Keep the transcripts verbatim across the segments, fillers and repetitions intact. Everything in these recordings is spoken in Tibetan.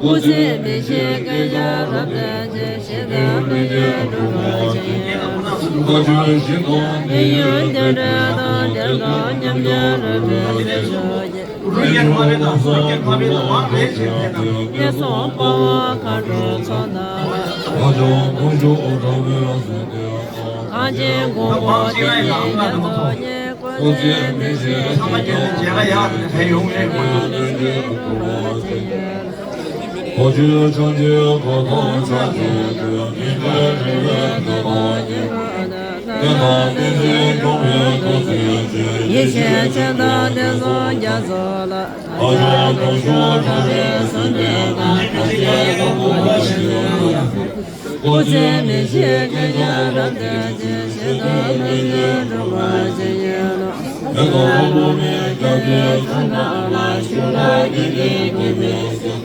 སྐུ་ཚེ་མི་ཤིགས་ག་ཡ་རབ་ཏུ་བརྟན་ཅིང་། ཞིང་དུ་ལྷུན་གྱིས་གྲུབ་པར་བྱིན་གྱིས་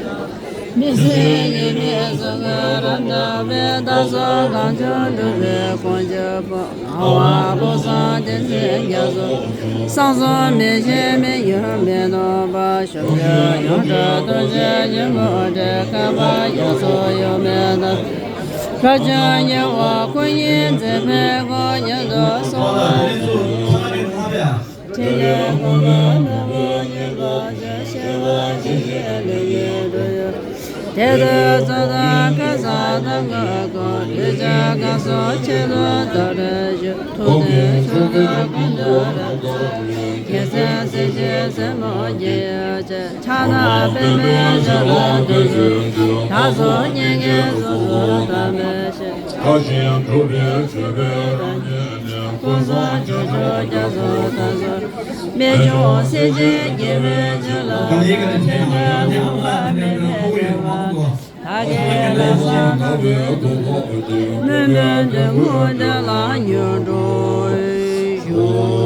རློབས། མི་ཟད་ཉི་མའི་གཟུགས་སུ་རབ་འདྲ་བའི། བདག་སོགས་གང་བྱུང་འགྲུབ་པའི་གོ་འཕང་མཆོག་པོ། ཨ་ཝ་བློ་བཟང་བསྟན་འཛིན་རྒྱ་མཚོ། གསང་གསུམ་མི་ཤིགས་མི་ཡུལ་མི་ནོར་བ། ཞབས་ཀྱུ་ཡོངས་གྲུབ་ཐུགས་རྗེ་ཆེན་པོ། འདྲེན་མཁས་པ་རྒྱ་མཚོ་ཡོངས་མི་ནོར། རབ་བྱུང་ཉི་འོག་སྐུ་བརྙེས་མཛད་པའི་སྒོ། ཉན་ཐོས་སྲུང་མ་ཕྲིན་ལས་མགོན་པོ་ནོར་བུ་ཉིད་ལ་བྱོན། ཞི་བ་ཇི་བཞིན་ལྷུན་གྱིས་གྲུབ་ཡོད། དེ་དུས་གཙུག་ཏོར་གེ་སར་དམ་པ་དགོངས། གདུལ་བྱ་གང་སོགས་ཆོས་སྐུ་མདོར་བསྡུས་ཞུ། ཐུགས་མཐུན་ཕྱོགས་ཀུན་ཀུན་ཏུ་རབ་འཚལ་ཞིང་། རྒྱལ་སྲས་སྲས་བཅས་སྲས་མོ་དགྱེས་ཡོད་ཅིང་། ཕྱག་ན་པདྨས་བཞུགས་ལ་གུས་པས་བཏུད། བདག་སོགས་སྙན་བརྒྱུད་གསུང་སུ་དམ་པའི་ཞིང་། བཀའ་བཞིན་སྒྲུབ་པའི་མཆོད་པའི་རང་ཉིད་ནས། ཀུན་བཟང་སྤྱོད་མཆོག་རྒྱ་མཚོ་ལྟ་བུ། རྨད་བྱུང་སྲས་བཅས་དགྱེས་པའི་མཆོག་ལ། བདག་གི་ལས་བྱང་ཐོབ་པའི་གོ་འཕང་མཆོག། སྨོན་པའི་འདོད་དགུ་འདི་ལ་མྱུར་འགྲུབ་ཤོག།